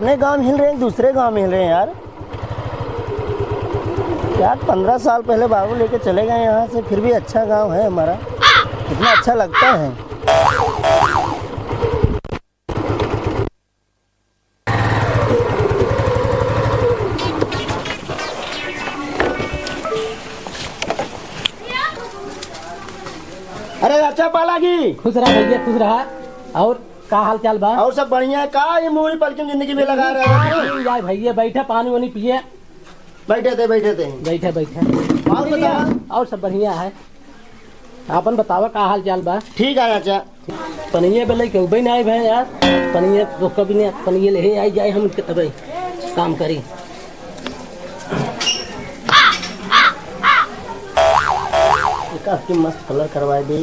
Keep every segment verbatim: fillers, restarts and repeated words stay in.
नए गांव में हिल रहे हैं, दूसरे गांव में हिल रहे हैं यार। यार, पन्द्रह साल पहले बाबू लेके चले गए यहाँ से, फिर भी अच्छा गांव है हमारा, कितना अच्छा लगता है। अरे अच्छा पालागी। खुश रहा भैया, खुश रहा। और का हाल चाल बा? और सब बढ़िया है। का ये मुरई पलकी में जिंदगी में लगा रहे हो? यार भैया, बैठा, पानी वानी पिए। बैठे थे, बैठे थे। बैठे, बैठे। और बताओ। और सब बढ़िया है। आपन बतावा, का हाल चाल बा? ठीक है चाचा। पनिया बेले के उबे ना आए भाई यार। पनिया तो कभी नहीं, पनिया ले ही आई जाए, हम तबे काम करी। एक आपके मस्त कलर करवाए दे।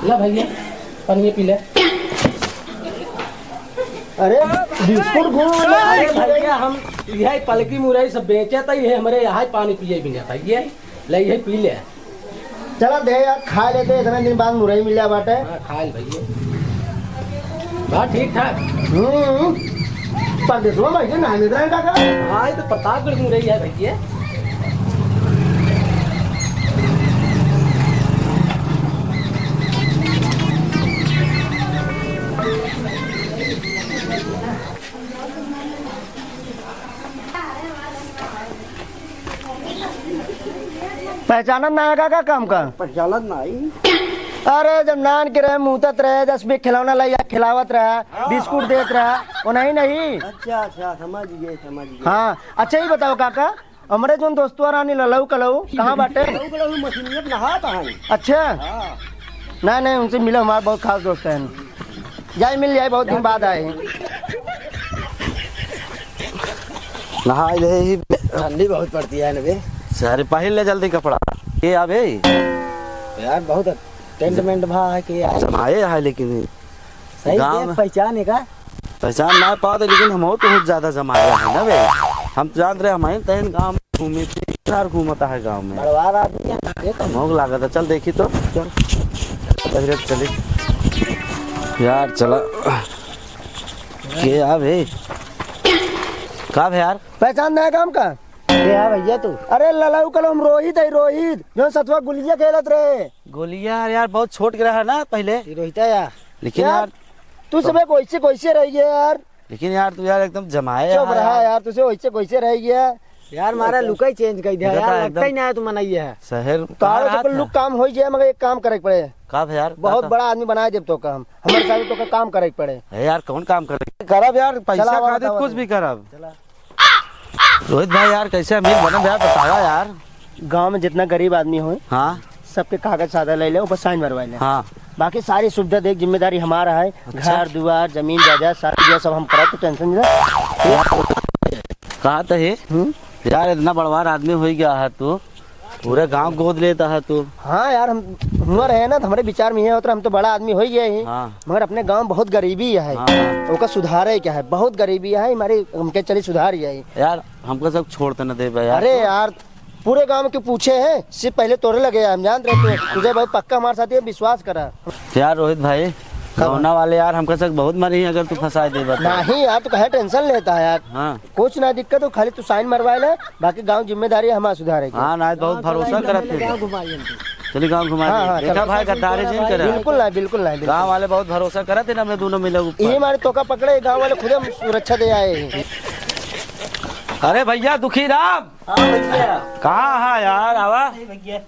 ला भैया, पनिया पी ले। अरे, बिस्कुट घूम ले। अरे भैया, हम यही पलकी मुरई सब बेचे त, ये हमरे यहाँ पानी पिए भी जाता, ये ले, ये पी ले। चला दे यार, खा लेते, इतने दिन बाद मुरई मिला बाटे। हाँ, खा ले भैया। बा ठीक ठाक। हम्म, परदेसवा में ऐसे ना मिल रहे काका। हाँ, ये तो प्रतापगढ़ मुरई है भैया। पहचानत ना है का, का काम का? पहचानत ना आई। अरे, जब नान के रहे, मूतत रहे, दस बीस खिलौना लइया खिलावत रहा, हाँ। बिस्कुट देत रहा, वो नहीं, नहीं। अच्छा, अच्छा, समझ गए, समझ गए। हाँ, अच्छा, ये बताओ काका, हमरे जोन दोस्तवा रानी ललऊ कलऊ, कहाँ बाटे? ललऊ कलऊ मशीनियत नहात हैं। अच्छा। हाँ। नहीं, नहीं, उनसे मिलो, हमारे बहुत खास दोस्त हैं। जाए मिल जाए, बहुत दिन बाद आए हैं। नहाए ले ही। ठंडी बहुत पड़ती है ना बे। सारे पहिर ले जल्दी कपड़ा। के आबे? यार, बहुत टेंट मेंट भा है कि यार। जमाए है, लेकिन सही गाँव देख में पहचान है का? पहचान ना पाते, लेकिन हम और बहुत ज्यादा जमाए है ना बे। हम तो जानत रहे, हम तहन गाँव में घूमे थे, यार घूमता है गाँव में। बड़वार आदमी है, ये तो। मोग लागत है, चल देखी तो, चल। पहले चली। यार चला। के आ बे? का बे यार? पहचान ना है काम का? के आ भैया तू? अरे ललऊ कलऊ हम रोहित है, रोहित, जो सतवा गुलिया खेलत रहे। गुलिया यार बहुत छोट के रहा ना पहले। ये रोहित है यार। लेकिन यार, यार, तू सबे कैसे, कैसे रह गया यार? लेकिन यार, तू यार एकदम जमाए चुप है रहा यार। यार, तुझे वैसे कैसे रह गया? यार, मारा लुका ही चेंज कर दिया यार, लगता ही ना है तू मनई है। शहर तो आओ, कहाँ तो लुक काम हो जाए, मगर एक काम करे के पड़े। का भे यार? बहुत बड़ा आदमी बनाए देब तो काम, हमारे साथ तो का काम करे के पड़े। ए यार, कौन काम करे? करब यार, पैसा खातिर कुछ भी करब। चला। रोहित भाई यार, कैसे अमीर बनब यार, बतावा यार। गाँव में जितना गरीब आदमी होए, हाँ। सबके कागज सादा ले ले, ऊपर साइन मरवा ले। हाँ। बाकी सारी सुविधा देख, जिम्मेदारी हमारा है। अच्छा। घर दुआर, जमीन जायदाद, सारी चीजें सब हम करब, तो टेंशन नहीं। कहा तो है। हम्म। यार, इतना बड़वार आदमी हो गया है तू, पूरे गांव गोद लेता है तू। हाँ यार, हम हुआ रहे ना, तो हमारे विचार में ये होता, हम तो बड़ा आदमी हो गए ही। हाँ। मगर अपने गांव बहुत गरीबी है। हाँ। ओका सुधारे क्या है, बहुत गरीबी है हमारे, हमके चली सुधार जाए। यार, हमको सब छोड़ तो न दे बे यार। अरे यार, पूरे गांव के पूछे हैं, सिर्फ पहले तोरे लगे हैं, हम जानत रहे तू, तुझे बहुत पक्का हमारे साथ ये विश्वास करा। यार रोहित भाई, गौना वाले यार, हमका सब बहुत मरी हैं अगर तू फंसा दे बता। नहीं यार, तू काहे टेंशन लेता है यार? हाँ। कुछ ना दिक्कत हो, खाली तू साइन मरवा ले, बाकी गांव जिम्मेदारी है हमारा सुधारे की। हाँ, ना बहुत भरोसा करत थे। चलिए गांव घुमा हाँ, दे। हाँ, देखा चलो। भाई, गद्दारी जिन करे। बिल्कुल ना, बिल्कुल ना, बिल्कुल। गांव वाले बहुत भरोसा करत थे ना, हमने दोनों मिले ऊपर। ये मारे तोका पकड़े, गांव वाले खुद हम सुरक्षा दे आए हैं। अरे भैया दुखी राम। हाँ भैया। कहाँ है यार, आवा? नहीं भैया।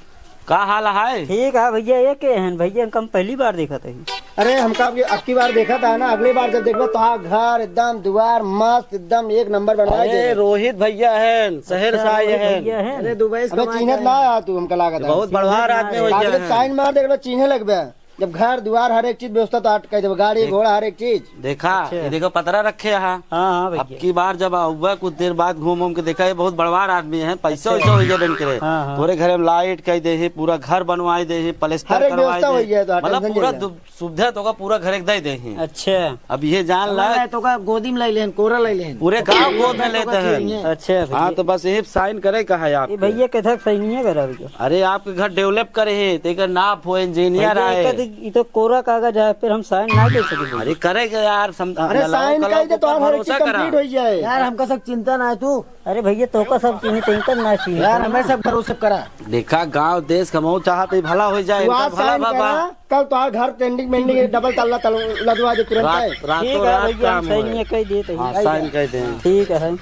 का हाल है? ठीक है भैया, ये के हैं भैया, इनका हम पहली बार देखत है। अरे हमका अब, अब की बार देखत है ना, अगली बार जब देखबे तो हाँ, घर एकदम दुआर मस्त, एकदम एक नंबर बनवा अरे दे। रोहित भैया हैं, शहर से आए हैं। भैया हैं। अरे दुबई से अबे कमा के चिन्हत ना आए। आया तू, हमका लागत है। बहुत बड़वार आदमी हो गया है। साइन मार दे, चिन्हे लगबे। जब घर दुआर हर एक चीज व्यवस्था तो आट कह देबे, गाड़ी घोड़ा हर एक चीज। देखा, अच्छा। ये देखो पतरा रखे हैं। हाँ, हाँ, भैया। अब की बार जब आउबा, कुछ देर बाद घूम घूम के देखा, ये बहुत बड़वार आदमी है, पैसा अच्छा। वैसा हो गया बन के। हाँ, हाँ। तोरे घर में लाइट कह दे है, पूरा घर बनवाए दे है, प्लास्टर हर एक करवाए व्यवस्था दे। हो गया तो मतलब टेंशन पूरा नहीं। दु-, सुविधा तो का पूरा घर एक दे दे है। अच्छा। अब ये जान ला। तो का गोदी में ले लेन, कोरा ले लेन। पूरे गाँव गोद में लेते हैं। अच्छा भैया। हाँ, तो बस यही साइन करे का है आप। ये भैया के थक सही नहीं है करा भैया। अरे आपके घर डेवलप करे है, तो एक नाप हो, इंजीनियर भैया, आए। एक ई तो कोरा कागज है, फिर हम साइन ना कर सके। अरे करेगा यार, सम-, अरे ललाओ साइन कलाओ कर दे, के तो ऊपर हर भरोसा चीज करा। कंप्लीट हो जाए। यार, हमका सब चिंता ना है तू। अरे भैया, तोहका सब चिन्हे, तोहका ना चिन्हे। यार, हमें सब भरोसा करा। देखा, गांव देश कमाऊ चाहत ही भला हो जाए, तू इनका आज भला साइन बाबा। करा, कल तोहार घर पेंडिंग, पेंडिंग डबल तल्ला तल-, लदवा दे तुरंत रात, है। रातों ठीक है रात भैया, हम काम होए। साइन ये कह देते हैं। हाँ, साइन कह दें। ठीक है।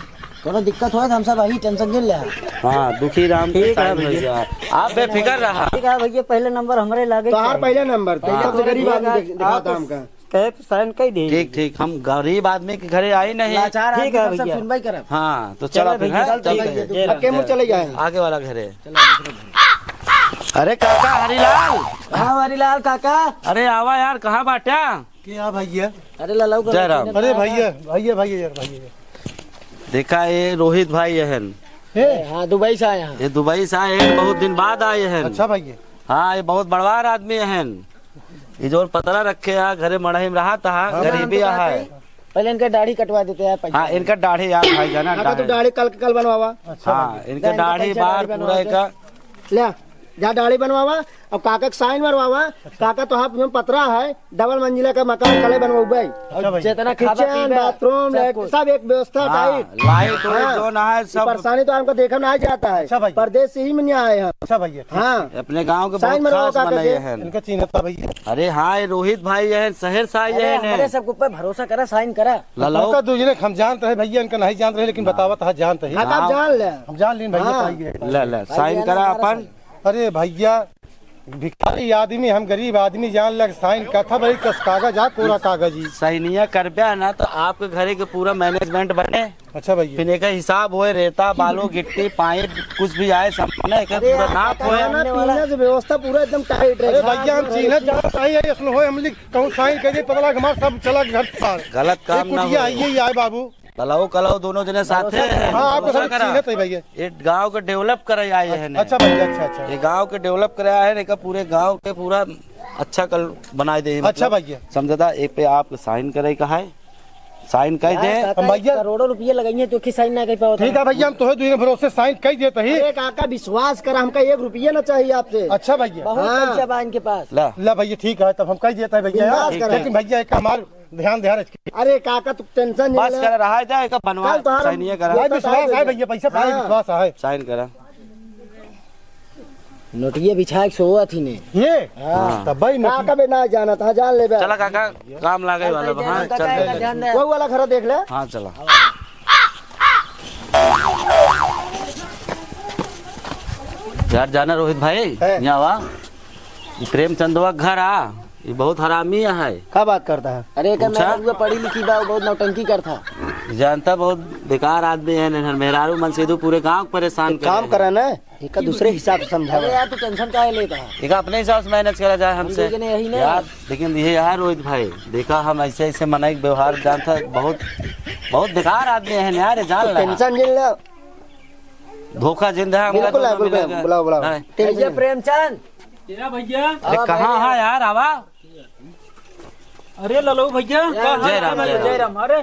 कोनो दिक्कत होए तो हम सब अही टेंशन जिन ले। हाँ, दुखी राम के ठीक है साइन हो भैया। जाए। आप बेफिक्र रहा। ठीक है भैया, पहले नंबर हमरे लागे तोहार चाहिए। पहले नंबर, तू हाँ। सबसे गरीब आदमी आप देख-, दिखाता आप हमका। कहे तो साइन कह दे। ठीक, ठीक, हम गरीब आदमी के घरे आई नहीं। लाचार ठीक आदमी है सब भैया। सुनवाई करब। हाँ, तो चलो चला फिर, भैया, हैं? चल चलते भैया, हैं। जय राम। अकेले चले जाए। आगे वाला घरे। चलो, दूसरे घर। अरे काका हरिलाल। हाँ, हरिलाल काका। अरे आवा यार, कहाँ बाट्या? क्या भैया? अरे ललाऊ का जय राम। चिन्हत अरे ना भैया, भैया, भैया यार, भैया यार। देखा, ये रोहित भाई अहन। हे। हाँ, दुबई से आए हैं। ये दुबई से आए हैं, बहुत दिन बाद आए हैं। अच्छा भैया। हाँ, ये बहुत बड़वार आदमी अहन। ये जोन पतरा रखे है, घरे मड़ही में रहत है, हाँ, गरीबी हम तो है। कहते हैं, पहले इनका दाढ़ी कटवा देते हैं, पैसा हाँ, इनका दाढ़ी यार भाई जाना, काका, तू दाढ़ी। दाढ़ी कल के कल बनवावा। अच्छा हाँ, भैया। इनका दाढ़ी दाढ़ी कैसे बार दाढ़ी पूरा बनवाओगे? इनका ले, जा दाढ़ी बनवावा और काका के साइन मरवावा। काका, तोहार जोन पतरा है, डबल मंजिला का मकान कले बनवाउबे। अच्छा भैया। जितना खाबा किचन, पीबा, बाथरूम, सब लेट-, कुछ। सब एक व्यवस्था हाँ, टाइट। लाइट वाइट हाँ। जोन है, ये सब परेशानी तो हमको देखा ना जाता है। अच्छा भैया। परदेश से ही में नहीं आए हैं। अच्छा भैया, ठीक। हाँ। अपने गांव के साइन बहुत मरवाओ खास काका बनाए के। हैं। इनका चिन्हत है भैया। अरे हाँ, ये रोहित भाई है, शहर से आए अरे हैं। हमारे सबके ऊपर भरोसा करा, साइन करा। ललाओ। उनका दूसरे हम जानते हैं भैया, इनका नहीं जानते हैं, लेकिन हाँ। बतावत है, जानते हैं। हाँ, तो आप हाँ। जान ले। हम जान लीन भैया, हाँ। भाई ये। ले, ले, भाई साइन ये ना करा हमारा अपन। साइन। अरे भैया, भिखारी आदमी, हम गरीब आदमी, जान लग साइन कथा भाई, कस कागज आ, कोरा कागज ही। साइनिया करब्या ना तो आपके घरे के पूरा मैनेजमेंट बने। अच्छा भैया। फिर एक हिसाब होए, रेता, बालू, गिट्टी, पाइप, कुछ भी आए, सब बने, एक अरे पूरा यार, नाप होए। खाना पीना से व्यवस्था पूरा एकदम टाइट रहे। अरे भैया, हम चीन्हत जानत नहीं है, इसमें होए, हम लिख कहूँ साइन कर दे, पता लग हमारा सब चला घर पार। गलत काम ये ना कुटिया हो। है, यही आए बाबू। ललाओ कलाओ दोनों जने साथे हैं। हाँ, आपको भरोसा सब करा। चीन्हत है भैया। ये गांव के डेवलप करे आए हैं। अच्छा भैया, अच्छा, अच्छा। ये गांव के डेवलप करे आए हैं, एका पूरे गांव के पूरा अच्छा कल बनाए दे, अच्छा मतलब, भैया। समझदा, एक पे आप साइन करे का है, साइन कर दे। यार, काका, हम भैया करोड़ों रुपये लगाइए तो की साइन ना कर पाओ। ठीक है भैया, हम तोहे दुई भरोसे साइन कर देते ही। अरे काका, विश्वास कर, हमका एक रुपया ना चाहिए आपसे। अच्छा भैया। बहुत हाँ। पैसा बा इनके पास। ला। ला भैया, ठीक है, तब हम कर देते हैं भैया। बिंदास करा। लेकिन भैया, एक हमार ध्यान, ध्यान रख। अरे काका, तू टेंशन नहीं बस ले। कर रहा है, जा, एक बनवा, कल तो हमारा साइन ये करा। भाई, विश्वास है भैया, पैसा पाए, हाँ। विश्वास है। साइन करा। नोटिया बिछा के सोवत ही ने। ये? हाँ। तब भाई काका नोटिया। बे ना जाना था, जान ले बे। चला काका, काम लागे वाला बा, हाँ, चल। वो वाला घर देख ले। हाँ, चला। यार, जाना रोहित भाई, हैं? यहाँ आवा। ई प्रेमचंदवा के घर आ, ई बहुत हरामी है। का बात करता है? अरे, एकर पूछा? मेहरारू पढ़ी लिखी बा, बहुत नौटंकी करता। जानता, बहुत बेकार आदमी है, नहर मेहरारू मन से तो पूरे गांव परेशान एक काम करे। करा ना, एका दूसरे हिसाब से समझावा। अरे यार, तू टेंशन काहे लेता है? एका अपने हिसाब से मैनेज करा जाए हमसे। हम दोनों जने यही ना। यार, लेकिन ये यार रोहित भाई, देखा, हम ऐसे, ऐसे मनई के व्यवहार जानता, बहुत, बहुत बेकार आदमी है यार, ये जान तो ला। टेंशन जिन ले। धोखा जिन दे, हमका बिल्कुल, धोखा बिल्कुल, मिलेगा। बुलाओ, बुलाओ। हाँ। टेंशन भैया जिन। प्रेमचंद। तेरा भैया। अरे, कहाँ है यार, आवा। अरे ललो भैया, जय का हाल जय राम, है? जय राम। जय राम। अरे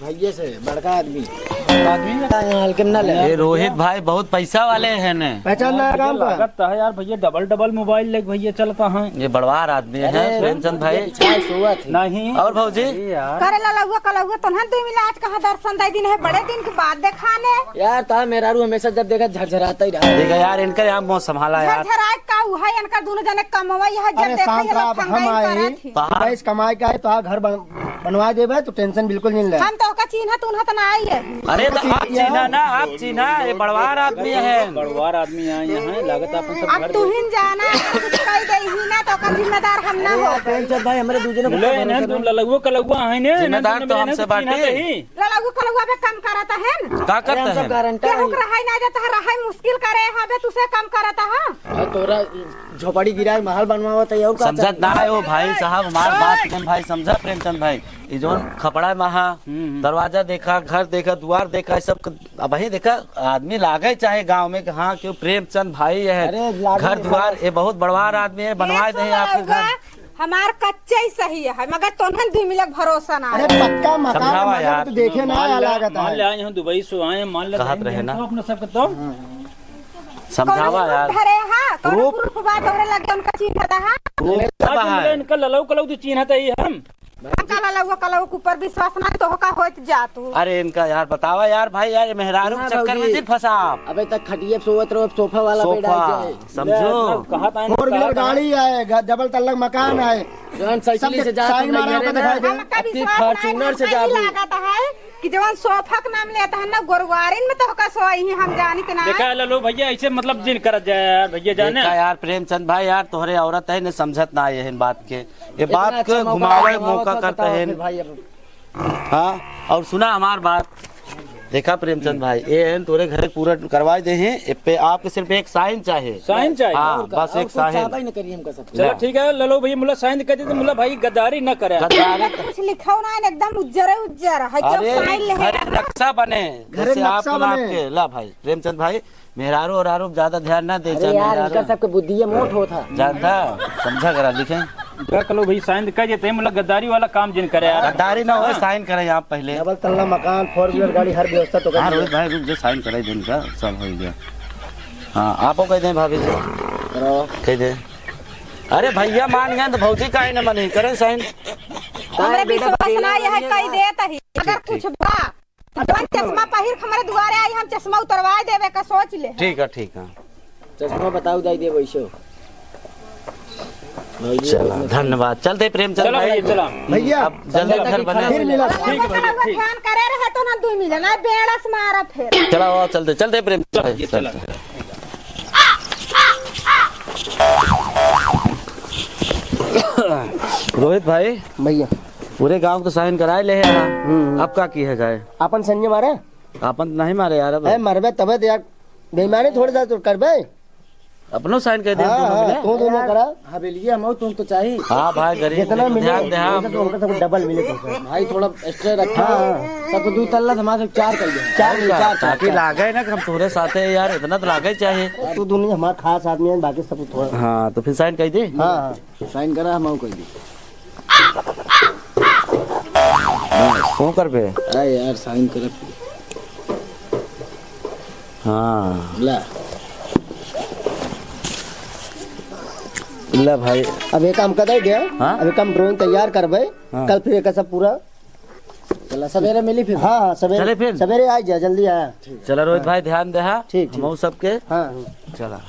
भैया से बड़का आदमी। बड़का आदमी है। यहाँ हल्के में ना ले। ये रोहित भाई बहुत पैसा वाले हैं ने। पहचान ना भैया काम का? लागत है यार, भैया डबल डबल मोबाइल लेके भैया चलता है। ये बड़वार आदमी है, अरे प्रेमचंद भाई। बिछाए सोवत है। नहीं। और भौजी? अरे यार। करे ललौआ कलौआ तोहन दुइ मिला आज कहाँ दर्शन दे दिन है, बड़े दिन के बाद देखाने। यार, ता मेहरारू हमेशा जब देखा झरझराता ही रहा। देखा यार, इनका यहाँ मौत संभाला यार। झरझराए का उ है, इनका दोनों जने कमवा यह जब अरे देखा शांत ये रहा, लोग अब हम फंगाई आए, करत ही। बाहर। पैस कमाए के आए तो घर बन-, बनवा देबे तो टेंशन बिल्कुल नहीं ले। हम तो ओका चीन्हत उन्हत ना आई है। अरे तो आप चीन्हा ना, आप चीन्हा, ये बड़वार आदमी है। बड़वार आदमी आए यहाँ, लागत अपन सब अब घर तुहिन जाना, कह दे ही ना तो ओका जिम्मेदार हम ना हो। प्रेमचंद भाई, हमरे दू जने को ले, भरोसा इन्हन नहीं। तुम ललगुआ कलगुआ है ने, इन्हन जिम्मेदार तुम तो मेहनत हमसे चीन्हत बाटे। ही। ललगु कलगुआ पे कम करत हन। का अरे, करत हम सब हन? गारंटर केहू हई। के रहाई ना जात है, रहाई मुश्किल करे हबे, तुसे कम करत ह। अरे, तोरा झोपड़ी गिराए, महल बनवावत है, और का समझत चाहिए? ना है वो भाई साहब, हमार बात सुन भाई, समझा प्रेमचंद भाई, ये जोन खपड़ा महा, हम्म, हम्म। दरवाजा देखा, घर देखा, दुआर देखा, ये सब क-, अब वही देखा, आदमी लागे चाहे गांव में कि हाँ, क्यों प्रेमचंद भाई है, अरे, लागे घर देखा। दुआर, ये बहुत बड़वार आदमी है, बनवाए ये दे आपके सुन घर। हमार कच्चा ही सही है, मगर तोहन दुइ मिलक भरोसा ना अरे है। पक्का मकान समझावा मकान यार। तो देखे ना मान आया ले, लागत मान है। ले, आए हम दुबई से आए हैं, मान ले कहत भाई, रहे ना। तो अपना सब तो। समझावा कौन यार। धरे हा? कौन रूप। प्रूफ बा तोहरे लगे उनका चीन्ह रहा? वो आज बा मिले है। इनका ललऊ कलऊ तो चीन्हत ही हम। हमका ललऊ कलऊ के ऊपर विश्वास ना तो का होत जा तू। अरे इनका यार बतावा यार भाई यार, ये मेहरारू के ना चक्कर में भौजी। जिन फंसा आप। अबे तक खटिया पे सोवत रहो, अब सोफा वाला बेड आ सोफा, जाए। समझो। ले, कहा था फोर व्हीलर गाड़ी है, ग-, डबल तल्ला मकान है। जौन साइकिल सब से जात साइन मारा होगा, दिखाई दे। हमका अब की विश्वास ना है, फॉर्च्यूनर से हमका ई जाबू। लागत है कि जवन सोफा के नाम लेत है ना, गोरवारिन में तो होका सोई ही हम जानी के ना। देखा ललऊ भैया, ऐसे मतलब जिन करत जाए यार भैया जाने। देखा यार प्रेमचंद भाई, यार तोहरे औरत है न, समझत ना ये इन बात के, ये इतना बात अच्छा के मौका घुमावे घुमावत मौका हो तो करते बताओ हैं। फिर भाई अब। हाँ, और सुना हमार बात, देखा प्रेमचंद भाई, ये है तोरे घरे पूरा करवाई दे हैं, ए पे आपके सिर्फ एक साइन चाहे। साइन चाहे? हाँ, और का? बस और एक कुछ साइन। चाहबे न करी हमका सब। चलो ना। ठीक है, ललऊ भैया मुला साइन कर दे तो मुला भाई गद्दारी न करे। गद्दारी मतलब कुछ लिखा हो ना, एकदम उज्जर है, उज्जर है, क्यों अरे, साइन ले घर है? नक्शा बने, घर जैसे नक्शा आपके नाम बने। के। ला भाई, प्रेमचंद भाई, मेहरारू और आरोप ज्यादा ध्यान ना दे, अरे चाहे यार, मेहरारू। इनका सबके बुद्धि ये मोट होत है। जानता, समझा करा, लिखे। का कलो भाई, साइन कर देते हैं, मतलब गद्दारी वाला काम जिन करे यार। गद्दारी ना हो, साइन करे आप पहले। डबल तल्ला मकान, फोर व्हीलर गाड़ी, हर व्यवस्था तो कर हाँ, दिया। रोहित भाई, रुक जा, साइन कराई दे इनका, सब हो गया। हाँ, आपो कह दें भाभी जी। कराओ। कह दे। अरे भैया मान गए तो भौजी काहे न मानी, करें साइन। हमरे बेटा विश्वास ना यह कह देत ही। अगर ठीक, कुछ ठीक। बा, जवन चश्मा पहिर के हमरे दुआरे आई, हम चश्मा उतरवा देवे का सोच ले। ठीक है, ठीक है। चश्मा बताऊ, दाई दे वैसे। चला, धन्यवाद। चलते प्रेमचंद चलो भाई। भैया, चला। भैया, अब जल्दी चलते घर बने। फिर मिला। ठीक है भैया, ठीक। ध्यान करे रहे तो ना दुई मिले, ना बेड़ा से मारा फिर। चला, आओ, चलते, चलते प्रेमचंद भाई, चला। चलते। रोहित भाई। भैया। पूरे गांव को साइन कराए ले हैं। हम्म। अब का की है जाए? अपन संजय मारे? अपन नहीं मारे यार अब। ए, मरबे तबे तो यार, बेईमानी थोड़े सा तो करबे। अपनो साइन कर दे, हाँ, दोनों हाँ, मिले। तू दोनों करा। हवेलिया हम तुम तो चाहिए। हाँ भाई, गरीब जितना मिले, ध्यान दे, हाँ। वैसे तो उनका सबको डबल मिले तो। भाई थोड़ा एक्स्ट्रा रखा। हाँ, हाँ। सबको दो तल्ला, हमारे चार कर दे। चार, और का? चार, चार, ताकि चार। लागे ना कि हम तोरे साथे यार, इतना तो लागे चाहिए। तू दोनों हमारा खास आदमी है, बाकी सब थोड़ा। हाँ, तो फिर साइन कर दे। हाँ, हाँ। साइन करा, हम आऊ कर दी। कौन कर पे? अरे यार, साइन कर। हाँ। ला। ला भाई। अब एक काम कर दे, हाँ? अब एक काम ड्राइंग तैयार करबे, हाँ। कल फिर एक सब पूरा। चला, सवेरे मिली फिर। हाँ, हाँ, सवेरे, चले फिर। सवेरे आ जा, जल्दी आ। चला रोहित भाई, ध्यान दे, हाँ? ठीक, ठीक। हमहू सबके। हाँ, हाँ। चला।